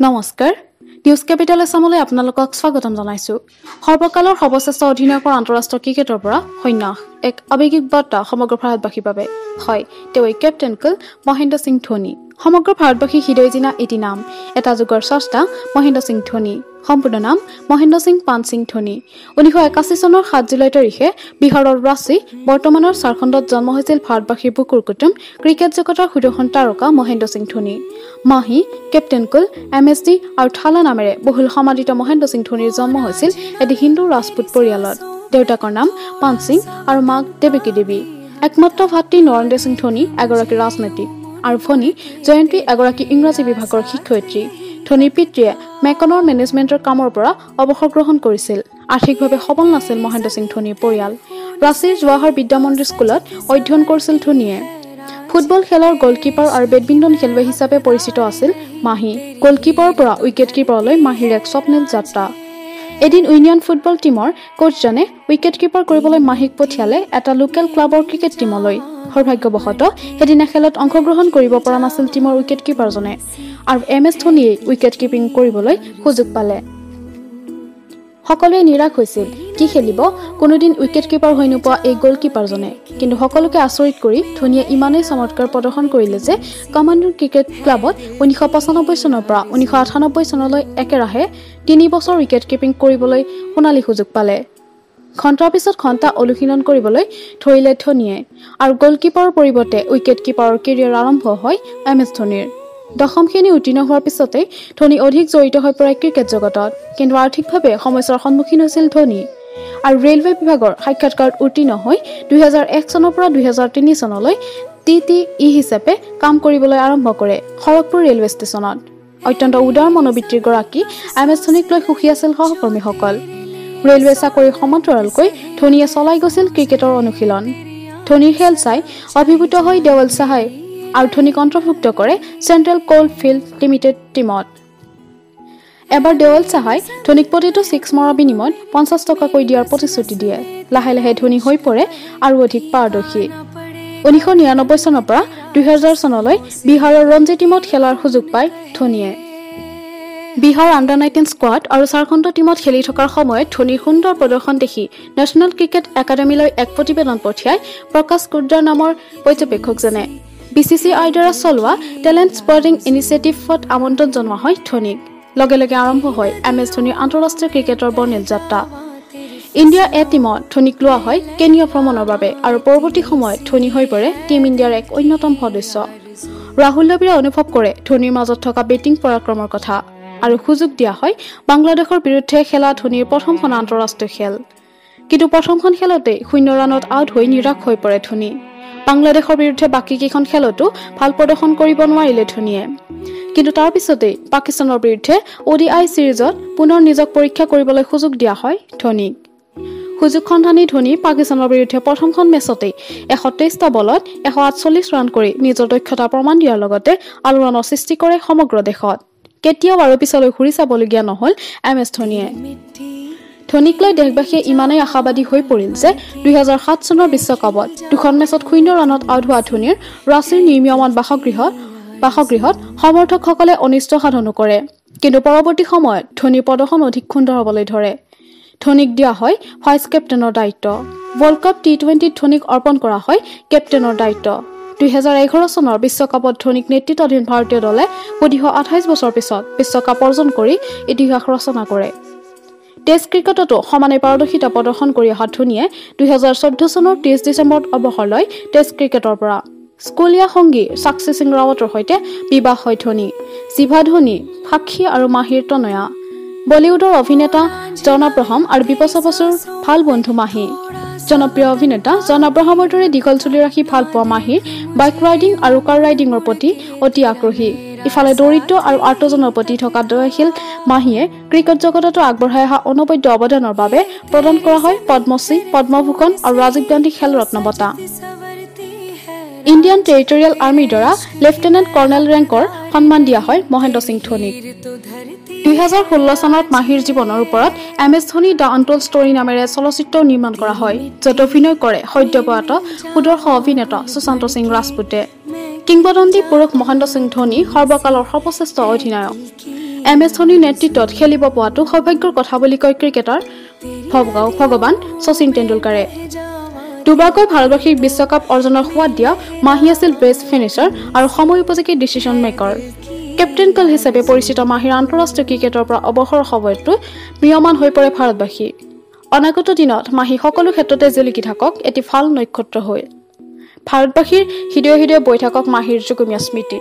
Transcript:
নমস্কাৰ, news capital আছামলৈ আপোনালোকক স্বাগতম জনাইছো। সৰ্বকালৰ সৰ্বশ্ৰেষ্ঠ অধিনায়কৰ আন্তঃৰাষ্ট্ৰীয় ক্ৰিকেটৰ পৰা সন্ন্যাস, এক আৱেগিক বাৰ্তা সমগ্ৰ ভাৰতবাসীৰ বাবে। হয়, তেওঁ এই কেপ্টেইন কুল মহেন্দ্ৰ সিং ধোনী। সমগ্ৰ ভাৰতবাসী হৃদয় জিনা এটি নাম, এটা যুগৰ স্ৰষ্টা মহেন্দ্ৰ সিং ধোনী। সম্পূৰ্ণ নাম মহেন্দ্ৰ সিং পান সিং ধোনী। 1981 চনৰ 7 জুলাই তাৰিখে বিহাৰৰ ৰাঁচী, বৰ্তমানৰ ঝাৰখণ্ডত জন্ম হৈছিল ভাৰতবাসীৰ বুকুৰ কুটুম ক্ৰিকেট জগতৰ সুদৰ্শন তাৰকা মহেন্দ্ৰ সিং ধোনী। মাহী, কেপ্টেইন কুল, MSD আৰু থালা নামেৰে বহুল সমাদৃত মহেন্দ্ৰ সিং ধোনীৰ জন্ম হৈছিল এটি হিন্দু ৰাজপুত পৰিয়ালত। দেউতাকৰ নাম পান সিং আৰু মাক দেৱকী দেৱী। একমাত্ৰ ভাতৃ নৰেন্দ্ৰ সিং ধোনী এগৰাকী ৰাজনীতিক আৰু ভনী জয়ন্তী এগৰাকী ইংৰাজী বিভাগৰ শিক্ষয়িত্ৰী। ধোনীৰ পিতৃয়ে মেকনৰ মেনেজমেণ্টৰ কামৰ পৰা অৱসৰ গ্ৰহণ কৰিছিল। আৰ্থিকভাৱে সবল নাছিল মহেন্দ্ৰ সিং ধোনীৰ পৰিয়াল। ৰাঁচীৰ জৱাহৰ বিদ্যা মন্দিৰ স্কুলত অধ্যয়ন কৰিছিল ধোনীয়ে। ফুটবল খেলৰ গ'লকিপাৰ আৰু বেডমিণ্টন খেলুৱৈ হিচাপে পৰিচিত আছিল মাহী। গ'লকিপাৰৰ পৰা উইকেট কিপাৰলৈ মাহীৰ এক স্বপ্নিল যাত্ৰা। এদিন ইউনিয়ন ফুটবল টীমৰ কোচজনে উইকেট কিপাৰ কৰিবলৈ মাহীক পঠিয়ালে এটা লোকেল ক্লাবৰ ক্ৰিকেট টীমলৈ। সৌভাগ্যবশতঃ সেইদিনা খেলত অংশগ্ৰহণ কৰিব পৰা নাছিল টীমৰ উইকেট কিপাৰজনে আৰু MS ধোনীয়ে উইকেট কিপিং কৰিবলৈ সুযোগ পালে। সকলোৱে নিৰাশ হৈছিল, কি খেলিব কোনোদিন উইকেট কিপাৰ হৈ নোপোৱা এই গ'লকিপাৰজনে। কিন্তু সকলোকে আচৰিত কৰি ধোনীয়ে ইমানেই চমৎকাৰ প্ৰদৰ্শন কৰিলে যে কমাণ্ডৰ ক্ৰিকেট ক্লাবত 1995 চনৰ পৰা 1998 চনলৈ একেৰাহে 3 বছৰ উইকেট কিপিং কৰিবলৈ সোণালী সুযোগ পালে। ঘণ্টাৰ পিছত ঘণ্টা অনুশীলন কৰিবলৈ ধৰিলে ধোনীয়ে আৰু গ'লকিপাৰৰ পৰিৱৰ্তে উইকেট কিপাৰৰ কেৰিয়াৰ আৰম্ভ হয় MS ধোনীৰ। দশম শ্ৰেণী উত্তীৰ্ণ হোৱাৰ পিছতেই ধোনী অধিক জড়িত হৈ পৰে ক্ৰিকেট জগতত। কিন্তু আৰ্থিকভাৱে সমস্যাৰ সন্মুখীন হৈছিল ধোনী আৰু ৰেলৱে বিভাগৰ সাক্ষাৎকাৰত উত্তীৰ্ণ হৈ 2001 চনৰ পৰা 2003 চনলৈ TTE হিচাপে কাম কৰিবলৈ আৰম্ভ কৰে খড়গপুৰ ৰেলৱে ষ্টেচনত। অত্যন্ত উদাৰ মনোবৃত্তিৰ গৰাকী MS ধোনীক লৈ সুখী আছিল সহকৰ্মীসকল। ৰেলৱে চাকৰিৰ সমান্তৰালকৈ ধোনীয়ে চলাই গৈছিল ক্ৰিকেটৰ অনুশীলন। ধোনীৰ খেল চাই অভিভূত হৈ দেৱল সাহাই আৰু ধোনীক অন্তৰ্ভুক্ত কৰে চেণ্ট্ৰেল কোল ফিল্ড লিমিটেড টীমত। এবাৰ দেৱল সাহাই ধোনীক প্ৰতিটো ছিক্স মৰাৰ বিনিময়ত 50 টকাকৈ দিয়াৰ প্ৰতিশ্ৰুতি দিয়ে। লাহে লাহে ধোনী হৈ পৰে আৰু অধিক পাৰদৰ্শী। 1999 চনৰ পৰা 2000 চনলৈ বিহাৰৰ ৰঞ্জী টীমত খেলাৰ সুযোগ পায় ধোনীয়ে। বিহাৰ আণ্ডাৰ 19 স্কোৱাড আৰু ঝাৰখণ্ড টীমত খেলি থকাৰ সময়ত ধোনীৰ সুন্দৰ প্ৰদৰ্শন দেখি নেশ্যনেল ক্ৰিকেট একাডেমীলৈ এক প্ৰতিবেদন পঠিয়াই প্ৰকাশ কুদ্ৰাৰ নামৰ পৰ্যবেক্ষকজনে। BCCIৰ দ্বাৰা চলোৱা টেলেণ্ট স্পটিং ইনিচিয়েটিভত আমন্ত্ৰণ জনোৱা হয় ধোনীক। লগে লগে আৰম্ভ হয় MS ধোনীৰ আন্তঃৰাষ্ট্ৰীয় ক্ৰিকেটৰ বৰ্ণিল যাত্ৰা। ইণ্ডিয়া এ টীমত ধোনীক লোৱা হয় কেনিয়া ভ্ৰমণৰ বাবে আৰু পৰৱৰ্তী সময়ত ধোনী হৈ পৰে টীম ইণ্ডিয়াৰ এক অন্যতম সদস্য। ৰাহুল দ্ৰাবিড়ে অনুভৱ কৰে ধোনীৰ মাজত থকা বেটিং পৰাক্ৰমৰ কথা আৰু সুযোগ দিয়া হয় বাংলাদেশৰ বিৰুদ্ধে খেলা ধোনীৰ প্ৰথমখন আন্তঃৰাষ্ট্ৰীয় খেল। কিন্তু প্ৰথমখন খেলতেই 0 ৰানত আউট হৈ নিৰাশ হৈ পৰে ধোনী। বাংলাদেশৰ বিৰুদ্ধে বাকী কেইখন খেলতো ভাল প্ৰদৰ্শন কৰিব নোৱাৰিলে ধোনীয়ে। কিন্তু তাৰ পিছতেই পাকিস্তানৰ বিৰুদ্ধে ODI ছিৰিজত পুনৰ নিজক পৰীক্ষা কৰিবলৈ সুযোগ দিয়া হয় ধোনীক। সুযোগ সন্ধানী ধোনী পাকিস্তানৰ বিৰুদ্ধে প্ৰথমখন মেচতেই 123টা বলত 148 ৰান কৰি নিজৰ দক্ষতা প্ৰমাণ দিয়াৰ লগতে আলোড়নৰ সৃষ্টি কৰে সমগ্ৰ দেশত। কেতিয়াও আৰু পিছলৈ ঘূৰি চাবলগীয়া নহ'ল MS ধোনীয়ে। ধোনীক লৈ দেশবাসীয়ে ইমানেই আশাবাদী হৈ পৰিল যে 2007 চনৰ বিশ্বকাপত দুখন মেচত 0 ৰানত আউট হোৱা ধোনীৰ ৰাঁচীৰ নিৰ্মীয়মান বাসগৃহত সমৰ্থকসকলে অনিষ্ট সাধনো কৰে। কিন্তু পৰৱৰ্তী সময়ত ধোনীৰ প্ৰদৰ্শন অধিক সুন্দৰ হ'বলৈ ধৰে। ধোনীক দিয়া হয় ভাইচ কেপ্টেইনৰ দায়িত্ব। ৱৰ্ল্ড কাপ T20ত ধোনীক অৰ্পণ কৰা হয় কেপ্টেইনৰ দায়িত্ব। 2011 চনৰ বিশ্বকাপত ধোনীক নেতৃত্বাধীন ভাৰতীয় দলে সুদীৰ্ঘ 28 বছৰ পিছত বিশ্বকাপ অৰ্জন কৰি ইতিহাস ৰচনা কৰে। টেষ্ট ক্ৰিকেটতো সমানে পাৰদৰ্শিতা প্ৰদৰ্শন কৰি অহা ধোনীয়ে 2014 চনৰ 30 ডিচেম্বৰত অৱসৰ লয় টেষ্ট ক্ৰিকেটৰ পৰা। স্কুলীয়া সংগী সাক্ষী সিং ৰাৱটৰ সৈতে বিবাহ হয় ধোনী। জিভা ধোনী, সাক্ষী আৰু মাহীৰ তনয়া। বলিউডৰ অভিনেতা জন আব্ৰাহাম আৰু বিপাশা বসুৰ ভাল বন্ধু মাহী। জনপ্ৰিয় অভিনেতা জন আব্ৰাহামৰ দৰে দীঘল চুলি ৰাখি ভাল পোৱা মাহীৰ বাইক ৰাইডিং আৰু কাৰ ৰাইডিঙৰ প্ৰতি অতি আগ্ৰহী। ইফালে দৰিদ্ৰ আৰু আৰ্তজনৰ প্ৰতি থকা দয়াশীল মাহীয়ে ক্ৰিকেট জগততো আগবঢ়াই অহা অনবদ্য অৱদানৰ বাবে প্ৰদান কৰা হয় পদ্মশ্ৰী, পদ্মভূষণ আৰু ৰাজীৱ গান্ধী খেল ৰত্ন বঁটা। ইণ্ডিয়ান টেৰিটৰিয়েল আৰ্মীৰ দ্বাৰা লেফটেনেণ্ট কৰ্ণেল ৰেংকৰ সন্মান দিয়া হয় মহেন্দ্ৰ সিং ধোনীক। 2016 চনত মাহীৰ জীৱনৰ ওপৰত MS Dhoni the untold story নামেৰে চলচ্চিত্ৰ নিৰ্মাণ কৰা হয়, য'ত অভিনয় কৰে সদ্যপ্ৰয়াত সুদৰ্শ অভিনেতা সুশান্ত সিং ৰাজপুতে। কিংবদন্তি পুৰুষ মহেন্দ্ৰ সিং ধোনী সৰ্বকালৰ সৰ্বশ্ৰেষ্ঠ অধিনায়ক। এম এছ ধোনীৰ নেতৃত্বত খেলিব পোৱাটো সৌভাগ্যৰ কথা বুলি কয় ক্ৰিকেটাৰ ভগৱান শচীন তেণ্ডুলকাৰে। দুবাৰকৈ ভাৰতবাসীক বিশ্বকাপ অৰ্জনৰ সোৱাদ দিয়া মাহী আছিল বেষ্ট ফিনিচাৰ আৰু সময় উপযোগী ডিচিশ্যন মেকাৰ। কেপ্টেইন কুল হিচাপে পৰিচিত মাহীৰ আন্তঃৰাষ্ট্ৰীয় ক্ৰিকেটৰ পৰা অৱসৰৰ সময়তো ম্ৰিয়মান হৈ পৰে ভাৰতবাসী। অনাগত দিনত মাহী সকলো ক্ষেত্ৰতে জিলিকি থাকক এটি ভাল নক্ষত্ৰ হৈ। ভাৰতবাসীৰ হৃদয়ে হৃদয়ে বৈ থাকক মাহীৰ যুগমীয়া স্মৃতি।